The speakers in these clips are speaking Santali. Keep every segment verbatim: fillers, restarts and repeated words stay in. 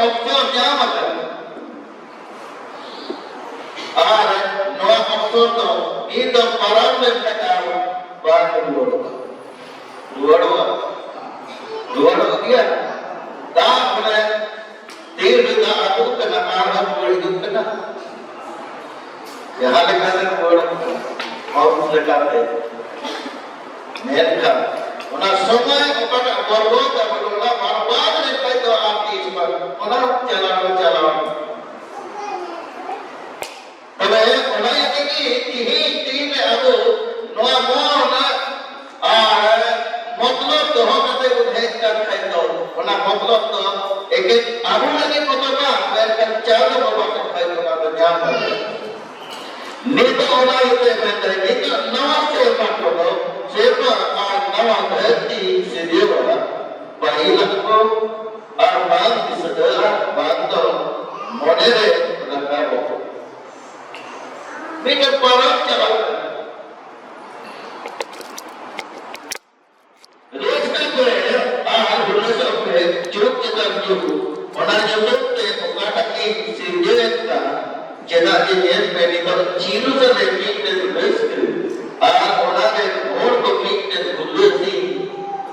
ᱚᱯᱥᱚᱨ ᱧᱟᱢ ᱟᱠᱟᱱᱟ᱾ ᱟᱨ ᱱᱚᱣᱟ ᱚᱯᱥᱚᱨ ᱫᱚ ᱤᱧ ᱫᱚ ᱯᱟᱨᱚᱢ ᱞᱮᱱᱠᱷᱟᱱ ᱟᱨ ᱵᱟᱝ ᱨᱩᱣᱟᱹᱲᱚᱜᱼᱟ᱾ ᱨᱩᱣᱟᱹᱲᱚᱜᱼᱟ᱾ ᱨᱩᱣᱟᱹᱲᱚᱜ ᱜᱮᱭᱟ᱾ ᱫᱟᱜ ᱚᱱᱮ ᱛᱤᱨ ᱨᱮ ᱫᱟᱜ ᱟᱹᱛᱩᱜ ᱠᱟᱱᱟ, ᱟᱨᱦᱚᱸ ᱨᱩᱣᱟᱹᱲ ᱦᱤᱡᱩᱜ ᱠᱟᱱᱟ᱾ ᱡᱟᱦᱟᱸ ᱞᱮᱠᱟᱛᱮ ᱨᱩᱣᱟᱹᱲᱚᱜ ᱠᱟᱱᱟ, ᱚᱛ ᱞᱮᱠᱟᱛᱮ᱾ ᱢᱮᱱᱠᱷᱟᱱ ᱚᱱᱟ ᱥᱚᱢᱚᱭ ᱚᱠᱟᱴᱟᱜ ᱵᱚᱨᱵᱚᱫ ᱟᱵᱚ ᱚᱱᱟ ᱵᱚᱨᱵᱟᱫ ᱞᱮᱠᱷᱟᱡ ᱫᱚ ᱟᱨ ᱛᱤᱥ ᱵᱟᱝ, ᱚᱱᱟ ᱪᱟᱞᱟᱣ ᱪᱟᱞᱟᱣ᱾ ᱛᱚᱵᱮ ᱚᱱᱟ ᱤᱭᱟᱹ ᱛᱮᱜᱮ ᱛᱤᱦᱤᱧ ᱫᱤᱱ ᱨᱮ ᱟᱵᱚ ᱱᱚᱣᱟ ᱢᱚᱱ ᱟᱨ ᱢᱚᱛᱞᱚᱵ ᱫᱚᱦᱚ ᱠᱟᱛᱮ ᱵᱚᱱ ᱦᱮᱡ ᱠᱟᱱ ᱠᱷᱟᱡ ᱫᱚ, ᱚᱱᱟ ᱢᱚᱛᱞᱚᱵ ᱫᱚ ᱮᱠᱮᱱ ᱟᱵᱚ ᱞᱟᱹᱜᱤᱫ ᱢᱚᱛᱚ ᱵᱟᱝ, ᱢᱮᱱᱠᱷᱟᱱ ᱪᱟᱸᱫᱚ ᱵᱟᱵᱟ ᱴᱷᱮᱱ ᱠᱷᱚᱡ ᱚᱱᱟ ᱫᱚ ᱧᱟᱢ ᱫᱟᱲᱮᱭᱟᱜᱼᱟ᱾ ᱱᱤᱛᱚᱜ ᱚᱱᱟ ᱤᱭᱟᱹᱛᱮ ᱢᱮᱱᱫᱟᱭ, ᱱᱤᱛᱚᱜ ᱱᱟᱣᱟ ᱥᱮᱨᱢᱟ ᱠᱚᱫᱚ ᱥᱮᱨᱢᱟ ᱟᱨ ᱱᱟᱣᱟ ᱫᱷᱟᱹᱨᱛᱤ ᱥᱤᱨᱡᱟᱹᱣᱟ, ᱯᱟᱹᱦᱤᱞᱟᱜ ᱠᱚ ᱟᱨ ᱵᱟᱝ ᱫᱤᱥᱟᱹᱜᱼᱟ, ᱵᱟᱝ ᱫᱚ ᱢᱚᱱᱮᱨᱮ ᱨᱟᱠᱟᱵᱚᱜᱼᱟ᱾ ᱢᱤᱫᱴᱮᱱ ᱯᱚᱨᱚᱵᱽ ᱪᱟᱞᱟᱜ ᱠᱟᱱᱟ᱾ ᱨᱟᱹᱥᱠᱟᱹ ᱯᱮ ᱟᱨ ᱦᱩᱞᱟᱹᱥᱚᱜ ᱯᱮ, ᱡᱩᱜᱽ ᱪᱮᱛᱟᱱ ᱡᱩᱜᱽ᱾ ᱚᱱᱟ ᱧᱩᱛᱩᱢ ᱛᱮ ᱚᱠᱟᱴᱟᱜ ᱤᱧ ᱥᱤᱨᱡᱟᱹᱣᱮᱫ ᱠᱟᱱ, ᱪᱮᱫᱟᱜ ᱡᱮ ᱧᱮᱞ ᱯᱮ, ᱱᱤᱛᱚᱜ ᱡᱤᱨᱩᱥᱟᱞᱮᱢ ᱢᱤᱫᱴᱮᱱ ᱨᱟᱹᱥᱠᱟᱹ ᱟᱨ ᱚᱱᱟ ᱨᱮᱱ ᱦᱚᱲ ᱠᱚ ᱢᱤᱫᱴᱮᱱ ᱦᱩᱞᱟᱹᱥᱤᱧ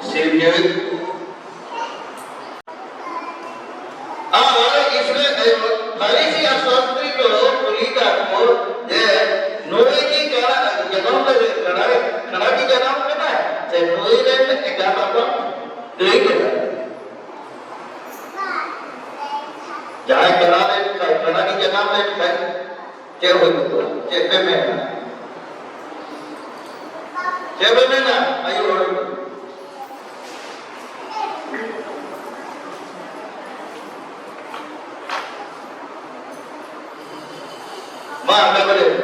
ᱥᱤᱨᱡᱟᱹᱣᱮᱫ ᱠᱚᱣᱟ᱾ ᱟᱨ ᱤᱥᱨᱟᱭᱮᱞ ᱯᱷᱟᱨᱤᱥᱤ ᱟᱨ ᱥᱟᱥᱛᱨᱤ ᱠᱚ ᱠᱩᱞᱤ ᱠᱟᱜ ᱠᱚ ᱡᱮ, "ᱱᱩᱭ ᱜᱮ ᱠᱟᱬᱟ ᱡᱟᱱᱟᱢ ᱨᱮ ᱠᱟᱬᱟ, ᱠᱟᱬᱟ ᱜᱮ ᱡᱟᱱᱟᱢ ᱠᱟᱱᱟᱭ? ᱥᱮ ᱱᱩᱭ ᱨᱮᱱ ᱮᱸᱜᱟᱛ ᱟᱯᱟᱛ ᱜᱟᱹᱭ ᱠᱟᱱᱟᱭ?" ᱡᱟᱦᱟᱸᱭ ᱠᱟᱬᱟ ᱞᱮᱱ ᱠᱷᱟᱡ, ᱠᱟᱬᱟ ᱜᱮ ᱡᱟᱱᱟᱢ ᱞᱮᱱ ᱠᱷᱟᱡ, ᱪᱮᱫ ᱦᱩᱭ ᱠᱚᱜᱼᱟ? ᱪᱮᱫ ᱯᱮ ᱢᱮᱱᱟ? ᱪᱮᱫ ᱯᱮ ᱢᱮᱱᱟ? ᱟᱭᱳ ᱦᱚᱲ᱾ ᱢᱟ, ᱚᱱᱠᱟ ᱠᱚ ᱞᱟᱹᱭᱟ᱾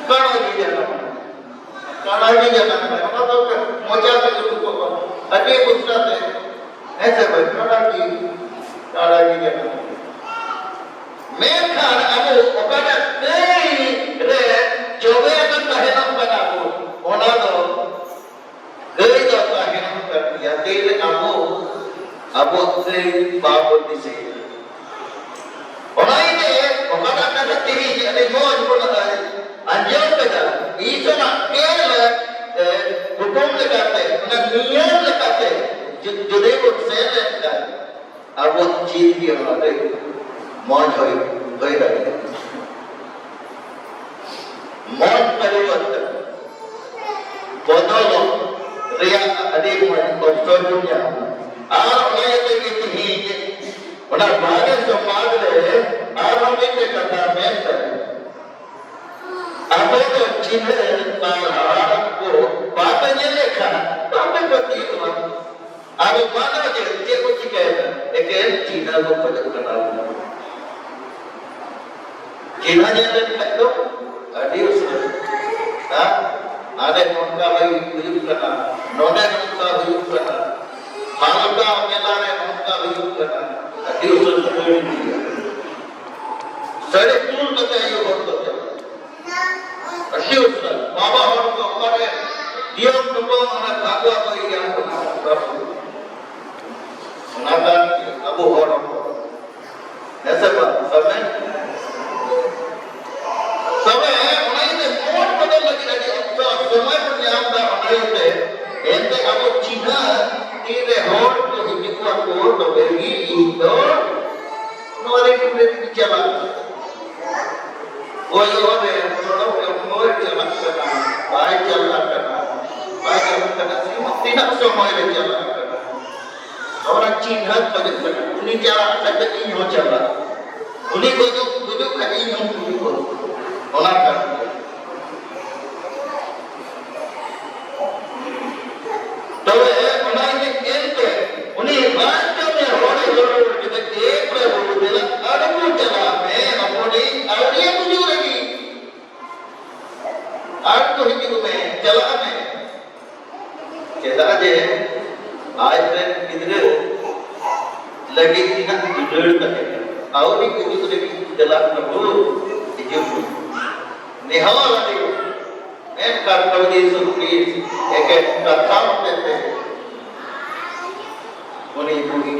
ᱠᱟᱬᱟ ᱜᱮ ᱡᱟᱱᱟᱢ ᱮᱱᱟ᱾ ᱠᱟᱬᱟ ᱜᱮ ᱡᱟᱱᱟᱢ ᱮᱱᱟ᱾ ᱚᱱᱟ ᱫᱚ ᱢᱚᱪᱟ ᱛᱮ ᱩᱰᱩᱠᱚᱜ ᱠᱟᱱᱟ᱾ ᱟᱹᱰᱤ ᱩᱥᱟᱹᱨᱟ ᱛᱮ᱾ ᱦᱮᱸ ᱥᱮ ᱵᱟᱝ? ᱠᱟᱬᱟ ᱜᱮ, ᱠᱟᱬᱟ ᱜᱮ ᱡᱟᱱᱟᱢ ᱮᱱᱟ᱾ ᱢᱮᱱᱠᱷᱟᱱ ᱟᱵᱚ ᱚᱠᱟᱴᱟᱜ ᱠᱟᱹᱭ ᱨᱮ ᱡᱚᱵᱮ ᱟᱠᱟᱱ ᱛᱟᱦᱮᱱᱚᱜ ᱠᱟᱱᱟ ᱵᱚ, ᱚᱱᱟ ᱫᱚ ᱠᱟᱹᱭ ᱫᱚ ᱛᱟᱦᱮᱱᱚᱜ ᱠᱟᱱ ᱜᱮᱭᱟ᱾ ᱛᱤᱱ ᱟᱵᱚᱣᱟᱜ ᱥᱮᱨᱮᱧ ᱵᱟᱵᱚᱱ ᱫᱤᱥᱟᱹᱭᱟ᱾ ᱚᱱᱟ ᱤᱭᱟᱹᱛᱮ ᱚᱠᱟᱴᱟᱜ ᱠᱟᱛᱷᱟ ᱛᱮᱦᱮᱧ ᱟᱹᱰᱤ ᱢᱚᱡᱽ ᱵᱚᱱ ᱟᱸᱡᱚᱢ ᱠᱮᱫᱟ, ᱤᱥᱚᱨᱟᱜ ᱜᱮᱞ ᱦᱩᱠᱩᱢ ᱞᱮᱠᱟᱛᱮ, ᱚᱱᱟ ᱱᱤᱭᱚᱢ ᱞᱮᱠᱟᱛᱮ ᱡᱩ-, ᱡᱩᱫᱤ ᱵᱚᱱ ᱥᱮᱱ ᱞᱮᱱᱠᱷᱟᱱ ᱟᱵᱚᱣᱟᱜ ᱪᱤᱱ ᱜᱮ ᱚᱱᱟ ᱫᱚ ᱢᱚᱡᱽ ᱦᱩᱭ, ᱦᱩᱭ ᱫᱟᱲᱮᱭᱟᱜᱼᱟ᱾ ᱢᱚᱱ ᱯᱚᱨᱤᱵᱚᱨᱛᱚᱱ, ᱵᱚᱫᱚᱞᱚᱜ ᱨᱮᱭᱟᱜ ᱟᱹᱰᱤ ᱢᱚᱡᱽ ᱚᱯᱥᱚᱨ ᱵᱚᱱ ᱧᱟᱢᱟ᱾ ᱟᱨ ᱚᱱᱟ ᱤᱭᱟᱹ ᱛᱮᱜᱮ ᱛᱮᱦᱮᱧ ᱚᱱᱟ ᱵᱟᱦᱨᱮ ᱥᱚᱢᱟᱡᱽ ᱨᱮ ᱟᱨᱦᱚᱸ ᱢᱤᱫᱴᱮᱱ ᱠᱟᱛᱷᱟ ᱢᱮᱱ ᱠᱟᱱᱟ, ᱟᱵᱚ ᱫᱚ ᱪᱤᱱᱦᱟᱹ ᱯᱟᱲᱦᱟᱣ ᱠᱚ ᱵᱟᱯᱮ ᱧᱮᱞ ᱞᱮᱠᱷᱟᱱ ᱵᱟᱯᱮ ᱯᱟᱹᱛᱭᱟᱹᱜᱼᱟ᱾ ᱟᱫᱚ ᱢᱟᱱᱟᱣ ᱪᱮᱫ, ᱪᱮᱫ ᱠᱚ ᱪᱤᱠᱟᱹᱭᱮᱫᱟ? ᱮᱠᱮᱱ ᱪᱤᱱᱦᱟᱹ ᱠᱚ ᱠᱷᱚᱡᱚᱜ ᱠᱟᱱᱟ᱾ ᱪᱤᱱᱦᱟᱹ ᱧᱮᱞ ᱞᱮᱱ ᱠᱷᱟᱡ ᱫᱚ ᱟᱹᱰᱤ ᱩᱥᱟᱹᱨᱟ᱾ ᱦᱮᱸ? ᱦᱟᱸᱰᱮ ᱱᱚᱝᱠᱟ ᱦᱩᱭᱩᱜ, ᱦᱩᱭᱩᱜ ᱠᱟᱱᱟ, ᱱᱚᱰᱮ ᱱᱚᱝᱠᱟ ᱦᱩᱭᱩᱜ ᱠᱟᱱᱟ, ᱦᱟᱞᱫᱟ ᱢᱮᱞᱟ ᱨᱮ ᱱᱚᱝᱠᱟ ᱦᱩᱭᱩᱜ ᱠᱟᱱᱟ, ᱟᱹᱰᱤ ᱩᱥᱟᱹᱨᱟ ᱥᱟᱹᱲᱤ ᱤᱫᱤᱭᱟ᱾ ᱥᱟᱹᱲᱤ ᱛᱩᱞ ᱠᱟᱛᱮ ᱟᱭᱳ ᱦᱚᱲ ᱠᱚ ᱪᱟᱞᱟᱜᱼᱟ᱾ ᱟᱹᱰᱤ ᱩᱥᱟᱹᱨᱟ ᱵᱟᱵᱟ ᱦᱚᱲ ᱠᱚ ᱚᱠᱟᱨᱮ ᱫᱤᱭᱚᱢ ᱴᱩᱠᱩᱢ ᱚᱱᱟ ᱵᱷᱟᱜᱣᱟ ᱠᱚ ᱤᱭᱟᱹ ᱠᱚ ᱚᱱᱟ ᱠᱟᱱ ᱟᱵᱚ ᱦᱚᱲ ᱦᱚᱯᱚᱱ᱾ ᱦᱮᱸ ᱥᱮ ᱵᱟᱝ? ᱛᱚᱵᱮ ᱛᱚᱵᱮ ᱚᱱᱟ ᱤᱭᱟᱹᱛᱮ ᱢᱚᱱ ᱵᱚᱫᱚᱞ ᱞᱟᱹᱜᱤᱫ ᱟᱹᱰᱤ ᱚᱠᱛᱚ ᱥᱚᱢᱚᱭ ᱵᱚᱱ ᱧᱟᱢ ᱮᱫᱟ, ᱚᱱᱟ ᱤᱭᱟᱹᱛᱮ ᱮᱱᱛᱮ ᱟᱵᱚ ᱪᱤᱱᱦᱟᱹ ᱛᱤᱨᱮ ᱦᱚᱲ ᱠᱚ ᱦᱤᱡᱩᱜ ᱟᱠᱚ, ᱛᱚᱵᱮ ᱜᱮ ᱤᱧ ᱫᱚ ᱱᱚᱣᱟ ᱨᱮ ᱪᱟᱞᱟᱜ᱾ ᱚᱭ ᱚᱨᱮ ᱥᱚᱲᱚᱠ ᱨᱮ ᱚᱠᱚᱭ ᱪᱟᱞᱟᱜ ᱠᱟᱱᱟ, ᱵᱟᱭ ᱪᱟᱞᱟᱜ ᱠᱟᱱᱟ, ᱵᱟᱭ ᱪᱟᱞᱟᱜ ᱠᱟᱱᱟ, ᱛᱤᱱᱟᱹᱜ ᱥᱚᱢᱚᱭ ᱨᱮ ᱪᱟᱞᱟᱜ ᱠᱟᱱᱟ᱾ ᱚᱱᱟ ᱪᱤᱱᱦᱟᱹ ᱠᱷᱚᱡᱚᱜ ᱠᱟᱱᱟ᱾ ᱩᱱᱤ ᱪᱟᱞᱟᱜ ᱠᱷᱟᱡ ᱫᱚ ᱤᱧ ᱦᱚᱸ ᱪᱟᱞᱟᱜ᱾ ᱩᱱᱤ ᱜᱚᱡᱚᱜ, ᱜᱚᱡᱚᱜ ᱠᱷᱟᱡ ᱤᱧ ᱦᱚᱸ ᱜᱩᱡᱩᱜ᱾ ᱚᱱᱟ ᱠᱟᱨᱚᱱ ᱛᱮ᱾ ᱛᱚᱵᱮ ᱚᱱᱟ ᱤᱫᱤ ᱮᱱᱛᱮ ᱩᱱᱤ ᱵᱟᱨ ᱠᱟᱹᱢᱤ ᱦᱚᱲ ᱮ ᱦᱚᱲ ᱠᱮᱫᱮ, "ᱮ ᱯᱨᱚᱵᱷᱩ, ᱫᱮᱞᱟ ᱟᱬᱜᱚ ᱪᱟᱞᱟᱜ ᱢᱮ, ᱦᱚᱯᱚᱱᱤᱧ ᱟᱹᱣᱨᱤᱭᱟ ᱜᱩᱡᱩᱜ ᱨᱮᱜᱮ᱾ ᱟᱬᱜᱚ ᱦᱤᱡᱩᱜ ᱢᱮ, ᱪᱟᱞᱟᱜ ᱢᱮ᱾" ᱪᱮᱫᱟᱜ ᱡᱮ ᱟᱡ ᱨᱮᱱ ᱜᱤᱫᱽᱨᱟᱹ ᱞᱟᱹᱜᱤᱫ ᱛᱤᱱᱟᱹᱜ ᱫᱩᱞᱟᱹᱲ ᱛᱟᱦᱮᱸ ᱠᱟᱱᱟ᱾ ᱟᱹᱣᱨᱤ ᱜᱩᱡᱩᱜ ᱨᱮᱜᱮ, "ᱫᱮᱞᱟ ᱯᱨᱚᱵᱷᱩ, ᱦᱤᱡᱩᱜ ᱢᱮ, ᱱᱮᱦᱚᱨ ᱟᱞᱮ ᱠᱟᱱᱟ᱾" ᱢᱮᱱᱠᱷᱟᱱ ᱯᱨᱚᱵᱷᱩ ᱡᱤᱥᱩ ᱠᱷᱨᱤᱥᱴ ᱮᱠᱮᱱ ᱠᱟᱛᱷᱟ ᱦᱚᱛᱮᱛᱮ ᱩᱱᱤ ᱵᱩᱜᱤ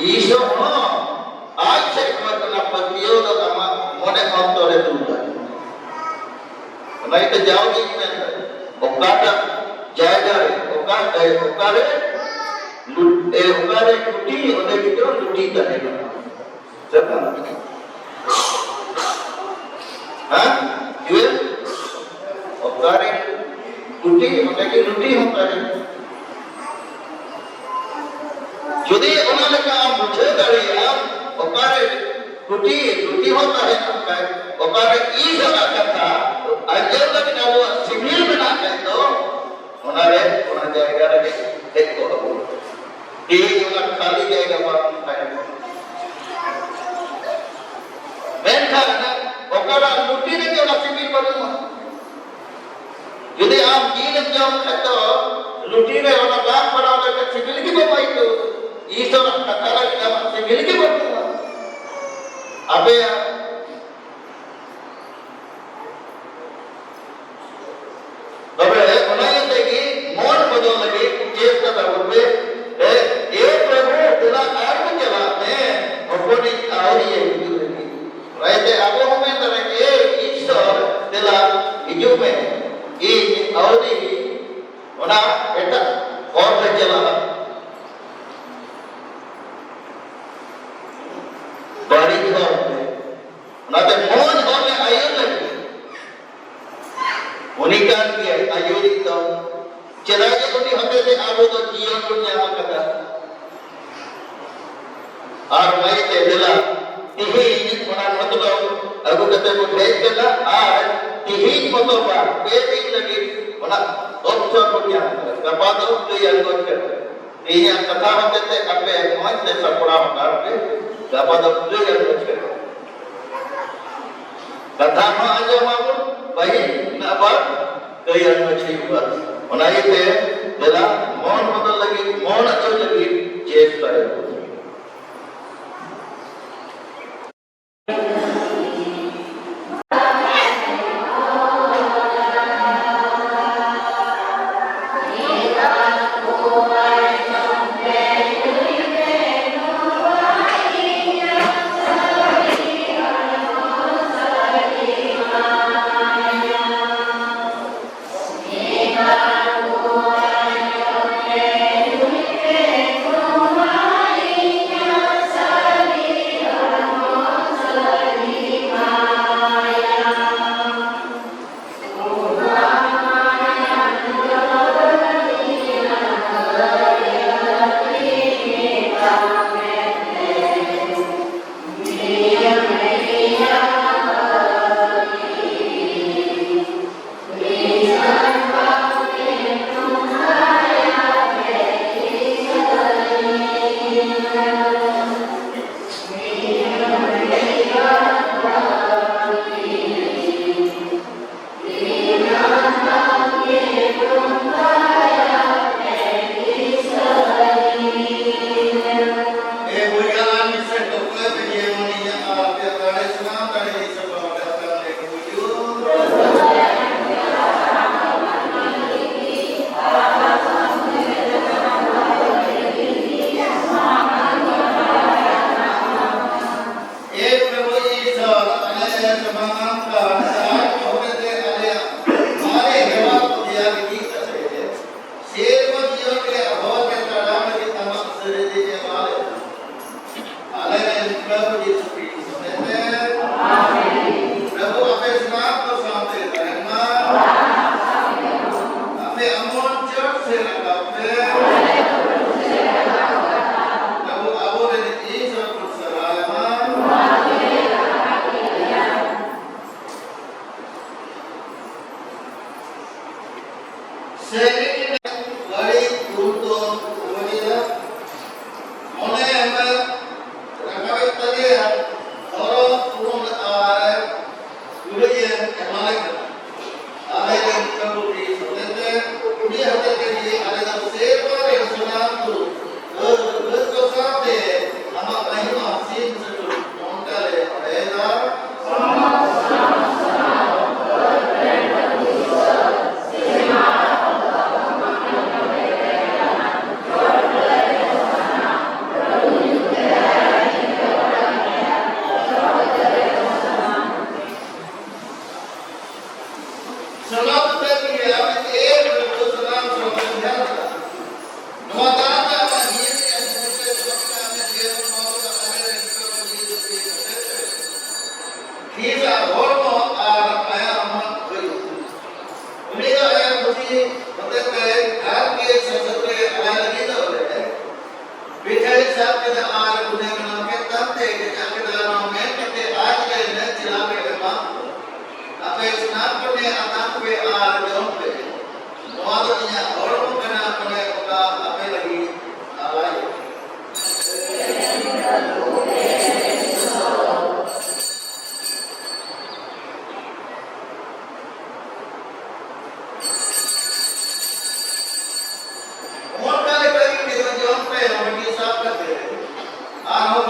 ᱤᱥᱚᱨ ᱦᱚᱸ ᱟᱡ ᱥᱮᱫ ᱠᱷᱚᱱ ᱚᱱᱟ ᱯᱟᱹᱛᱭᱟᱹᱣ ᱫᱚ ᱟᱢᱟᱜ ᱢᱚᱱᱮ ᱚᱱᱛᱚᱨ ᱨᱮ ᱫᱩᱞ ᱫᱟᱲᱮᱭᱟᱜᱼᱟ᱾ ᱚᱱᱟ ᱤᱭᱟᱹᱛᱮ ᱡᱟᱣᱜᱮᱧ ᱢᱮᱱᱫᱟ, ᱚᱠᱟᱴᱟᱜ ᱡᱟᱭᱜᱟ ᱨᱮ, ᱚᱠᱟ, ᱮ, ᱚᱠᱟᱨᱮ ᱞᱩ-, ᱮ, ᱚᱠᱟᱨᱮ ᱴᱩᱴᱤ, ᱚᱸᱰᱮ ᱜᱮ ᱫᱚ ᱞᱩᱴᱤ ᱛᱟᱦᱮᱱᱟ᱾ ᱥᱮ ᱵᱟᱝ? ᱦᱮᱸ? ᱡᱩᱭᱮᱞ? ᱚᱠᱟᱨᱮ ᱴᱩᱴᱤ, ᱚᱸᱰᱮ ᱜᱮ ᱞᱩᱴᱤ ᱦᱚᱸ ᱛᱟᱦᱮᱱᱟ᱾ ᱡᱩᱫᱤ ᱚᱱᱟ ᱞᱮᱠᱟ ᱟᱢ ᱵᱩᱡᱷᱟᱹᱣ ᱫᱟᱲᱮᱭᱟᱜᱼᱟ, ᱚᱠᱟᱨᱮ ᱴᱩᱴᱤ, ᱴᱩᱴᱤ ᱦᱚᱸ ᱛᱟᱦᱮᱱ ᱠᱷᱟᱡ, ᱚᱠᱟᱨᱮ ᱤᱥ ᱨᱮᱱᱟᱜ ᱠᱟᱛᱷᱟ ᱟᱸᱡᱚᱢ ᱞᱟᱹᱜᱤᱫ ᱟᱵᱚᱣᱟᱜ ᱥᱤᱵᱤᱞ ᱢᱮᱱᱟᱜ ᱠᱷᱟᱡ ᱫᱚ, ᱚᱱᱟᱨᱮ, ᱚᱱᱟ ᱡᱟᱭᱜᱟ ᱨᱮ ᱦᱮᱡ ᱠᱚᱜ ᱟᱵᱚᱱ᱾ ᱛᱮᱦᱮᱧ ᱚᱱᱟ ᱠᱷᱟᱹᱞᱤ ᱡᱟᱭᱜᱟ ᱵᱟᱝ ᱛᱟᱦᱮᱱᱟ᱾ ᱢᱮᱱᱠᱷᱟᱱ ᱚᱠᱟᱨᱮ ᱞᱩᱴᱤ ᱨᱮᱜᱮ ᱚᱱᱟ ᱥᱤᱵᱤᱞ ᱵᱟᱹᱱᱩᱜᱼᱟ᱾ ᱡᱩᱫᱤ ᱟᱢ ᱡᱤᱞ ᱮᱢ ᱡᱚᱢ ᱠᱷᱟᱡ ᱫᱚ ᱞᱩᱴᱤ ᱨᱮ ᱚᱱᱟ ᱵᱟᱝ ᱯᱟᱲᱟᱣ ᱞᱮᱠᱷᱟᱱ ᱥᱤᱵᱤᱞ ᱜᱮ ᱵᱟᱢ ᱟᱹᱭᱠᱟᱹᱣᱟ᱾ ᱤᱥᱚᱨᱟᱜ ᱠᱟᱛᱷᱟ ᱞᱟᱹᱜᱤᱫ ᱟᱢᱟᱜ ᱥᱤᱵᱤᱞ ᱜᱮ ᱵᱟᱹᱱᱩᱜᱼᱟ᱾ ᱟᱯᱮᱭᱟᱜ ᱛᱚᱵᱮ ᱚᱱᱟ ᱤᱭᱟᱹᱛᱮ ᱜᱮ ᱢᱚᱱ ᱵᱚᱫᱚᱞ ᱞᱟᱹᱜᱤᱫ ᱪᱮᱥᱴᱟ ᱛᱟᱵᱚᱱ ᱯᱮ᱾ ᱮ, ᱮ ᱯᱨᱚᱵᱷᱩ, ᱫᱮᱞᱟ ᱟᱨ ᱵᱚᱱ ᱪᱟᱞᱟᱜ ᱢᱮ, ᱦᱚᱯᱚᱱᱤᱡ ᱟᱹᱣᱨᱤᱭᱮ ᱦᱤᱡᱩᱜ ᱞᱟᱹᱜᱤᱫ᱾ ᱚᱱᱟ ᱤᱭᱟᱹᱛᱮ ᱟᱵᱚ ᱦᱚᱸ ᱢᱮᱱ ᱫᱟᱲᱮᱭᱟᱜᱼᱟ, ᱮ ᱤᱥᱚᱨ, ᱫᱮᱞᱟ ᱦᱤᱡᱩᱜ ᱢᱮ, ᱤᱧ ᱟᱹᱣᱨᱤ ᱚᱱᱟ ᱮᱴᱟᱜ ᱦᱚᱨ ᱨᱮ ᱪᱟᱞᱟᱜᱼᱟ, ᱵᱟᱹᱲᱤᱡ ᱦᱚᱨ ᱨᱮ᱾ ᱚᱱᱟᱛᱮ ᱢᱚᱡᱽ ᱦᱚᱨ ᱨᱮ ᱟᱹᱭᱩᱨ ᱞᱟᱹᱜᱤᱫ ᱩᱱᱤ ᱠᱟᱱ ᱜᱮᱭᱟᱭ ᱟᱹᱭᱩᱨᱤᱡ ᱫᱚ᱾ ᱪᱮᱫᱟᱜ ᱡᱮ ᱩᱱᱤ ᱦᱚᱛᱮᱛᱮ ᱟᱵᱚ ᱫᱚ ᱡᱤᱭᱚᱱ ᱵᱚᱱ ᱧᱟᱢ ᱟᱠᱟᱫᱟ᱾ ᱟᱨ ᱢᱟᱹᱭ ᱛᱮ ᱫᱮᱞᱟ, ᱛᱤᱦᱤᱧ ᱚᱱᱟ ᱢᱚᱛᱞᱚᱵ ᱟᱹᱜᱩ ᱠᱟᱛᱮ ᱵᱚᱱ ᱦᱮᱡ ᱠᱟᱱᱟ ᱟᱨ ᱛᱤᱦᱤᱧ ᱢᱚᱛᱚ ᱵᱟᱝ, ᱯᱮ ᱫᱤᱱ ᱞᱟᱹᱜᱤᱫ ᱚᱱᱟ ᱚᱯᱥᱚᱨ ᱵᱚᱱ ᱧᱟᱢ ᱠᱟᱫᱟ᱾ ᱜᱟᱯᱟ ᱫᱚ ᱞᱟᱹᱭ ᱟᱬᱜᱚ ᱠᱟᱱᱟ᱾ ᱛᱮᱦᱮᱧᱟᱜ ᱠᱟᱛᱷᱟ ᱦᱚᱛᱮᱛᱮ ᱟᱯᱮ ᱢᱚᱡᱽ ᱛᱮ ᱥᱟᱯᱲᱟᱣ ᱦᱟᱛᱟᱲ ᱯᱮ, ᱜᱟᱯᱟ ᱫᱚ ᱞᱟᱹᱭ ᱟᱬᱜᱚ ᱠᱟᱱᱟ᱾ ᱠᱟᱛᱷᱟ ᱦᱚᱸ ᱟᱸᱡᱚᱢᱟᱵᱚᱱ, ᱯᱟᱹᱦᱤᱞ ᱨᱮᱱᱟᱜ ᱟᱵᱟᱨ ᱠᱟᱹᱭ ᱟᱨ ᱢᱟᱹᱡᱷᱤ ᱵᱟᱵᱟ᱾ ᱚᱱᱟ ᱤᱭᱟᱹᱛᱮ ᱫᱮᱞᱟ ᱢᱚᱱ ᱵᱚᱫᱚᱞ ᱞᱟᱹᱜᱤᱫ, ᱢᱚᱱ ᱟᱹᱪᱩᱨ ᱞᱟᱹᱜᱤᱫ ᱪᱮᱥᱴᱟᱭᱟᱵᱚᱱ᱾ ᱟᱨ ᱢᱤᱫ ᱥᱮᱫ ᱚᱠᱚᱭ ᱯᱮ ᱡᱮᱢᱚᱱ ᱤᱧᱟᱹᱜ ᱟᱨ ᱟᱯᱮᱭᱟᱜ ᱫᱟᱲᱮ ᱥᱟᱱᱟᱢ ᱫᱟᱲᱮ ᱤᱧ ᱥᱟᱯᱲᱟᱣ ᱟᱠᱟᱫ ᱠᱟᱱ ᱞᱮᱠᱟ ᱵᱩᱡᱩᱜ᱾ ᱮ ᱯᱨᱚᱵᱷᱩ ᱤᱥᱚᱨ, ᱟᱞᱮ ᱥᱟᱱᱟᱢ ᱠᱟᱱ ᱟᱨ ᱦᱚᱛᱮᱛᱮ ᱟᱞᱮᱭᱟᱜ ᱢᱟᱨᱮ ᱦᱮᱣᱟ ᱠᱚ ᱛᱮᱭᱟᱨ ᱤᱫᱤ ᱠᱟᱛᱮ, ᱥᱮᱨᱢᱟ ᱡᱤᱭᱚᱱ ᱨᱮᱭᱟᱜ ᱦᱚᱨ ᱨᱮ ᱛᱟᱲᱟᱢ ᱞᱟᱹᱜᱤᱫ ᱟᱢᱟᱜ ᱥᱟᱹᱨᱤ ᱫᱤᱱ ᱮᱢᱟ ᱞᱮ ᱢᱮ᱾ ᱟᱞᱮ ᱨᱮᱱ ᱯᱨᱚᱵᱷᱩ ᱡᱤᱥᱩ ᱠᱨᱤᱥᱴᱚ ᱦᱚᱛᱮᱛᱮ᱾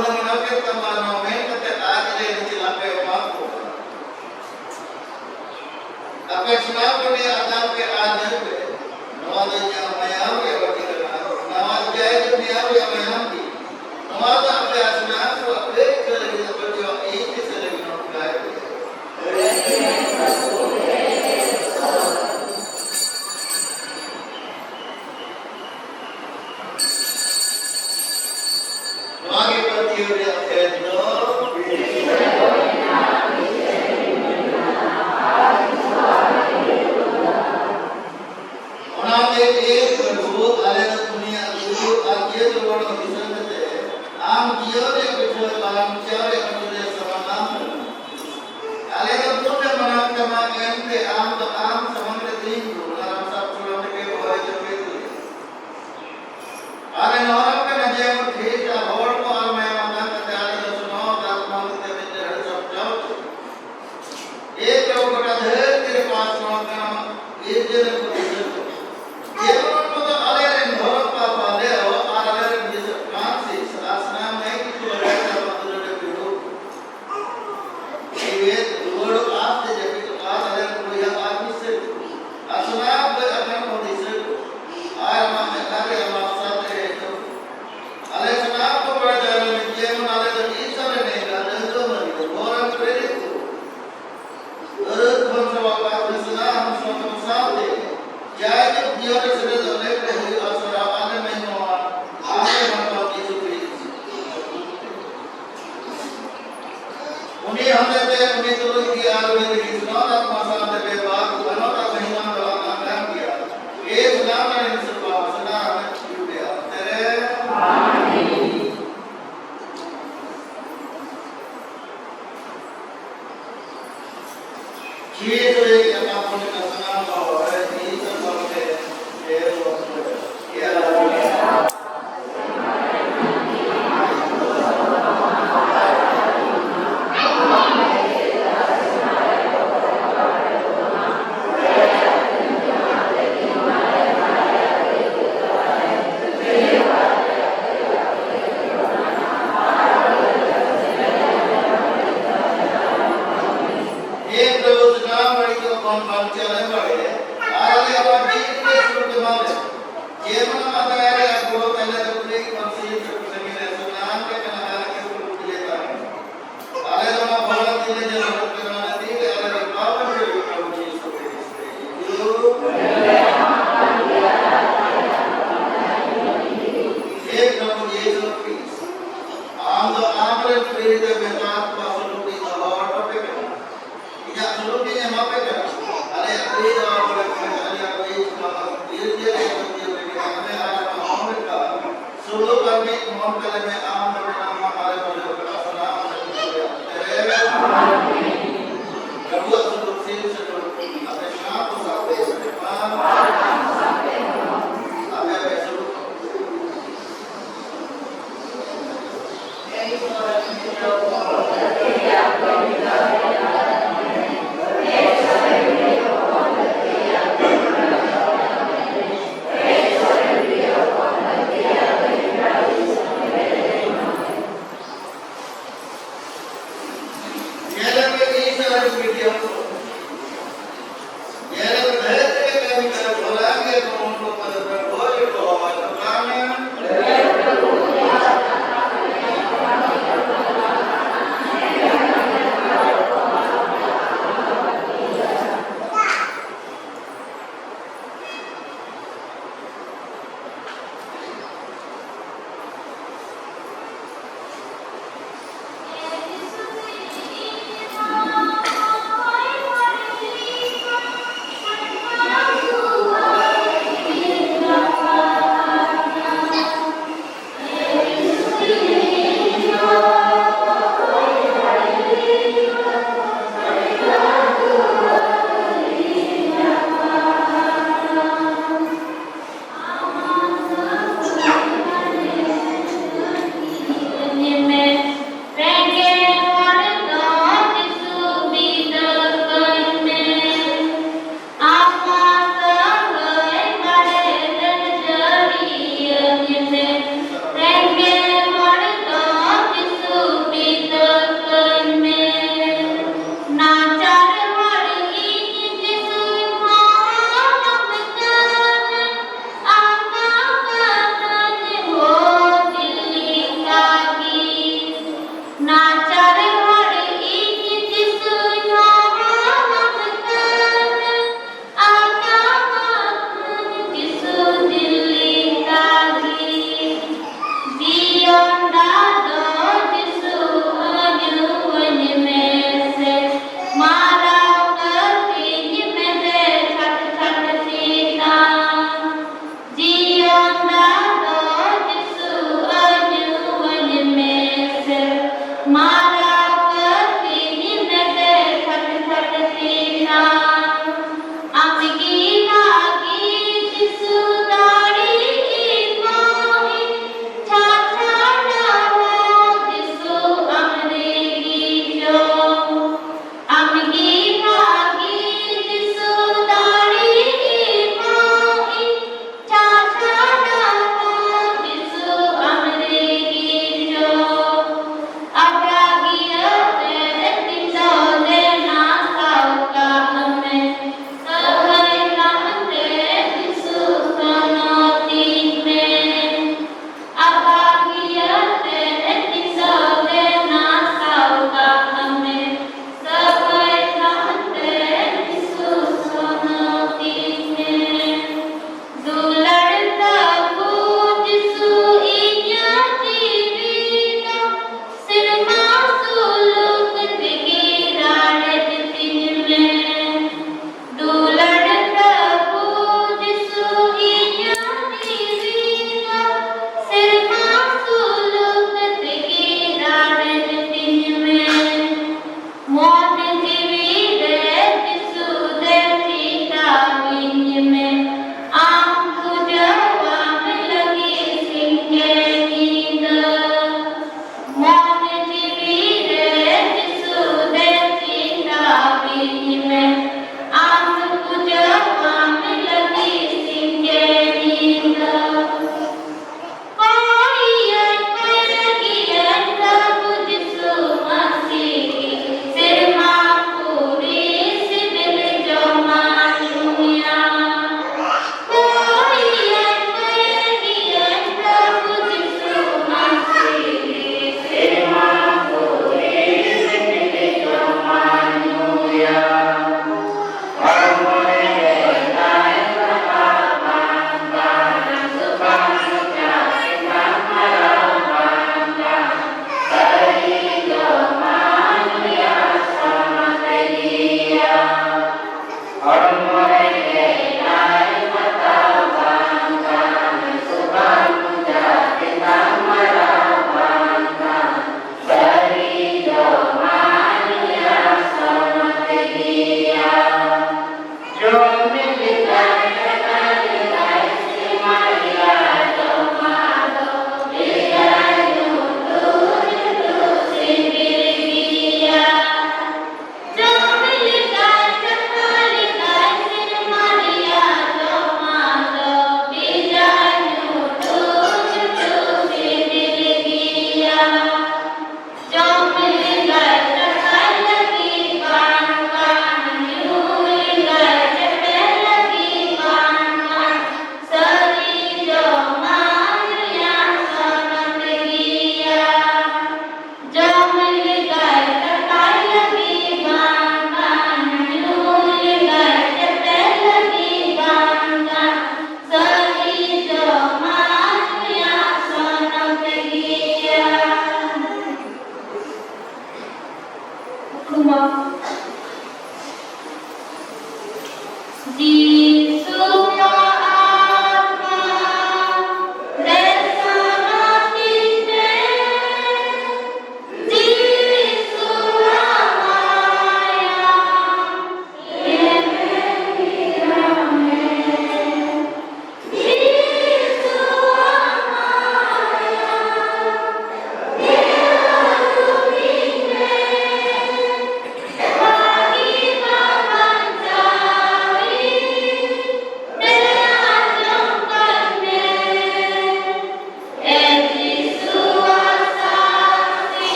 ᱢᱟᱱᱟᱣ ᱠᱮᱫ ᱛᱟᱢᱟ, ᱱᱚᱣᱟ ᱢᱮᱱ ᱠᱟᱛᱮ ᱟᱡ ᱨᱮ ᱱᱤᱡᱮ ᱞᱟᱯᱮ ᱮᱢᱟ ᱠᱚᱣᱟ᱾ ᱟᱯᱮ ᱥᱟᱱᱟᱢ ᱠᱚ ᱱᱤᱭᱟᱹ ᱟᱫᱟᱱ ᱯᱮ ᱟᱨ ᱧᱩᱭ ᱯᱮ᱾ ᱱᱚᱣᱟ ᱫᱚ ᱤᱧᱟᱹᱜ ᱢᱟᱭᱟᱢ ᱨᱮᱭᱟᱜ ᱵᱟᱹᱴᱤ ᱠᱟᱱᱟ᱾ ᱱᱚᱣᱟ ᱫᱚ ᱡᱟᱭᱡᱩᱜᱽ ᱱᱤᱭᱟᱢ ᱨᱮᱭᱟᱜ ᱢᱟᱭᱟᱢ ᱜᱮ᱾ ᱱᱚᱣᱟ ᱫᱚ ᱟᱯᱮ ᱟᱨ ᱥᱟᱱᱟᱢ ᱠᱚᱣᱟᱜ ᱟᱹᱭᱠᱟᱹ ᱞᱟᱹᱜᱤᱫ ᱟᱯᱮ ᱡᱚᱢ ᱤᱧ ᱫᱤᱥᱟᱹ ᱞᱟᱹᱜᱤᱫ ᱱᱚᱝᱠᱟᱭ ᱯᱮ᱾ ᱱᱚᱣᱟ ᱜᱮ ᱯᱟᱹᱛᱭᱟᱹᱣ ᱨᱮᱭᱟᱜ ᱯᱷᱮᱰ ᱫᱚ᱾ ᱚᱱᱟᱛᱮ ᱮ ᱯᱨᱚᱵᱷᱩ, ᱟᱞᱮ ᱫᱚ ᱫᱩᱱᱤᱭᱟᱹ ᱜᱩᱨᱩ ᱟᱨ ᱡᱮ ᱡᱚᱵᱚᱱ ᱫᱤᱥᱚᱢ ᱠᱟᱛᱮ ᱟᱢ ᱡᱤᱭᱚᱱ ᱨᱮᱭᱟᱜ ᱯᱤᱪᱷᱟᱹ ᱵᱟᱝ ᱪᱟᱣ ᱨᱮᱭᱟᱜ ᱢᱟᱹᱡᱷᱤ ᱨᱮ ᱥᱟᱢᱟᱝ ᱟᱢ ᱠᱟᱱᱟ᱾ ᱟᱞᱮ ᱫᱚ ᱯᱩᱱ ᱞᱮ ᱢᱟᱱᱟᱣ ᱛᱟᱢᱟ, ᱮᱱᱛᱮ ᱟᱢ ᱫᱚ ᱟᱢ ᱥᱟᱢᱟᱝ ᱨᱮ ᱛᱤᱸᱜᱩ ᱟᱨ ᱟᱢ ᱥᱟᱵ ᱥᱚᱲᱚᱢ ᱨᱮᱜᱮ ᱦᱚᱦᱚᱭ ᱪᱚᱯᱮ ᱛᱩᱞᱮ᱾ ᱟᱞᱮ ᱱᱚᱣᱟ ᱠᱟᱱᱟ ᱡᱮ ᱟᱢ ᱴᱷᱤᱠ ᱟᱨ ᱦᱚᱲ ᱠᱚ ᱟᱨ ᱢᱟᱭᱟ ᱢᱟᱛᱟᱝ ᱠᱟᱛᱮ ᱟᱞᱮ ᱫᱚ ᱥᱩᱱᱚ ᱫᱟᱜ ᱢᱟᱝ ᱠᱟᱛᱮ ᱢᱤᱫ ᱞᱮ ᱦᱟᱹᱲ ᱥᱟᱯᱴᱟᱣ ᱪᱚ᱾ ᱮ ᱯᱨᱚᱵᱷᱩ, ᱜᱚᱴᱟ ᱫᱷᱟᱹᱨᱛᱤ ᱨᱮ ᱯᱟᱥ ᱱᱚᱣᱟ ᱠᱟᱱᱟ, ᱜᱤᱨᱡᱟᱹ ᱨᱮ ᱠᱚ ᱫᱤᱥᱟᱹ ᱠᱚ᱾ ᱡᱮᱢᱚᱱ ᱠᱚᱫᱚ ᱟᱞᱮ ᱨᱮᱱ ᱫᱷᱚᱨᱚᱢ ᱯᱟᱯᱟ ᱞᱮ ᱦᱚᱸ ᱟᱨ ᱟᱞᱮ ᱨᱮᱱ ᱵᱤᱥᱚᱯ ᱯᱷᱨᱟᱱᱥᱤᱥ ᱟᱨ ᱥᱟᱱᱟᱢ ᱱᱟᱭ ᱠᱚ ᱞᱟᱹᱜᱤᱫ ᱟᱨ ᱵᱟᱝ ᱫᱩᱞᱟᱹᱲ ᱨᱮ ᱵᱤᱨᱩᱫᱷ ᱡᱤᱣᱮᱫ ᱨᱩᱣᱟᱹᱲᱚᱜ ᱟᱥᱛᱮ ᱡᱟᱹᱯᱤᱫᱚᱜ ᱟᱨ ᱟᱞᱮ ᱨᱮᱱ ᱵᱚᱭᱦᱟ ᱟᱨ ᱢᱤᱥᱨᱟ ᱠᱚ ᱟᱨ ᱥᱟᱱᱟᱢ ᱜᱚᱡ ᱟᱠᱟᱱ ᱠᱚ ᱫᱤᱥᱟᱹ ᱠᱚ ᱟᱨ ᱟᱢᱟᱜ ᱢᱮᱫᱦᱟ ᱨᱮ ᱟᱢᱟᱜ ᱥᱟᱛ ᱨᱮ ᱦᱮᱡ ᱠᱚ᱾ ᱟᱞᱮ ᱥᱟᱱᱟᱢ ᱠᱚ ᱵᱟᱲᱟᱭ ᱫᱟᱲᱮᱭᱟᱜᱼᱟ ᱡᱮᱢᱚᱱ ᱟᱞᱮ ᱫᱚ ᱤᱥᱚᱨ ᱨᱮᱱ ᱮᱸᱜᱟ, ᱰᱟᱺᱜᱩᱣᱟᱹ ᱢᱟᱹᱱᱢᱤ ᱫᱚ ᱵᱚᱨᱟᱱ ᱯᱨᱮᱨᱤᱛ ᱠᱚ᱾ ᱟᱹᱨᱟᱹ ᱠᱷᱚᱱ ᱥᱟᱵ ᱟᱠᱟᱫ ᱯᱮ ᱥᱟᱱᱟᱢ ᱥᱟᱶᱛᱮ ᱥᱟᱶᱛᱮ ᱡᱟᱭᱡᱩᱜᱽ ᱡᱤᱭᱚᱱ ᱨᱮ ᱥᱮᱞᱮᱫᱚᱜ ᱞᱟᱹᱜᱤᱫ ᱛᱮ ᱦᱩᱭᱩᱜᱼᱟ ᱥᱟᱨᱦᱟᱣ ᱟᱞᱮ ᱢᱮᱱ ᱱᱚᱣᱟ ᱟᱞᱮ ᱢᱟᱱᱣᱟ ᱡᱤᱥᱩ ᱠᱷᱨᱤᱥᱴ᱾ ᱩᱱᱤ ᱦᱚᱛᱮᱛᱮ ᱩᱱᱤ ᱛᱩᱞᱩᱡ ᱜᱮ ᱟᱨ ᱩᱱᱤ ᱨᱮᱜᱮ ᱥᱟᱱᱟᱢ ᱟᱛᱢᱟ ᱥᱟᱶᱛᱮ ᱵᱮᱵᱟᱨ ᱠᱚ ᱜᱟᱱᱚᱛ ᱟᱨ ᱢᱚᱦᱤᱢᱟ ᱫᱚ ᱟᱢ ᱟᱢ ᱠᱟᱱ ᱜᱮᱭᱟ᱾ ᱮ ᱥᱟᱱᱟᱢ ᱨᱮᱱ ᱥᱟᱨᱵᱟ ᱥᱟᱱᱟᱢ ᱨᱮᱱ ᱡᱩᱫᱮ ᱟᱢ ᱛᱮᱨᱮ᱾ ᱡᱤᱥᱩ ᱨᱮ ᱟᱢᱟᱜ ᱠᱚ ᱥᱟᱱᱟᱢ ᱦᱚᱲ ᱤᱧ ᱥᱟᱶᱛᱮ ᱮ ᱵᱚᱱ ᱠᱚ ᱭᱟ᱾ ᱟᱢ ᱫᱚ ᱟᱢᱨᱮᱱ ᱯᱤᱲᱦᱤ ᱨᱮ ᱢᱮᱱᱟᱜ ᱠᱚᱣᱟ, ᱥᱩᱞᱩᱠ ᱤᱧ ᱫᱚᱦᱚ ᱦᱚᱴᱚ ᱯᱮ ᱠᱟᱱᱟ᱾ ᱤᱧᱟᱹᱜ ᱥᱩᱞᱩᱠ ᱤᱧ ᱮᱢᱟ ᱯᱮ ᱠᱟᱱᱟ᱾ ᱟᱞᱮᱭᱟᱜ ᱯᱤᱲᱦᱤ ᱫᱚ ᱟᱵᱚᱨᱮᱱ ᱠᱷᱟᱡᱟᱞᱤᱭᱟᱹ ᱯᱤᱲᱦᱤ ᱠᱷᱚᱱᱟᱜ ᱫᱷᱤᱨᱮ ᱫᱷᱤᱨᱮ ᱟᱹᱭᱩᱨ ᱯᱮ ᱠᱟᱱᱟ᱾ ᱟᱞᱮ ᱟᱨ ᱟᱢ ᱞᱮᱠᱟ ᱥᱩᱞᱩᱠ ᱟᱨ ᱢᱤᱫ ᱢᱚᱱ ᱛᱮᱞᱮ ᱢᱮ, ᱟᱢ ᱫᱚ ᱢᱮᱱᱟᱢ ᱢᱟ, ᱟᱞᱮ ᱠᱚᱞᱮ ᱠᱟᱱᱟ ᱥᱟᱱᱟᱢ ᱥᱮᱫ ᱛᱮ᱾ ᱟᱵᱚᱣᱟᱜ ᱥᱩᱞᱩᱠ ᱥᱤᱢ ᱥᱮ ᱥᱩᱞᱩᱠ ᱟᱯᱮ ᱥᱟᱶ ᱠᱚ ᱥᱟᱶ ᱛᱮ ᱟᱯᱮ ᱟᱯᱮ ᱥᱩᱞᱩᱠ ᱢᱟᱨᱟᱣ ᱠᱟᱹᱨᱛᱤ ᱧᱤᱢᱮᱛᱮ ᱪᱷᱟᱴ ᱪᱷᱟᱴ ᱛᱤᱱᱟ᱾ ᱟᱢᱜᱮ ᱵᱷᱟᱜᱤ ᱡᱤᱥᱩ ᱫᱟᱲᱮ ᱮᱢᱟᱣᱤᱧ, ᱪᱷᱟᱪᱷᱟᱱᱟᱣ ᱡᱤᱥᱩ ᱟᱢᱨᱮᱜᱮ ᱪᱚ᱾ ᱟᱢᱜᱮ ᱵᱷᱟᱜᱤ ᱡᱤᱥᱩ ᱫᱟᱲᱮ ᱮᱢᱟᱣᱤᱧ, ᱪᱷᱟᱪᱷᱟᱱᱟᱣ ᱡᱤᱥᱩ ᱟᱢᱨᱮᱜᱮ ᱪᱚ᱾ ᱟᱯᱨᱟᱫᱷ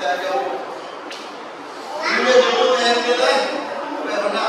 ᱡᱩᱫᱤ ᱡᱩᱫᱤ ᱮᱢ ᱠᱮᱫᱟ, ᱛᱚᱵᱮ ᱚᱱᱟ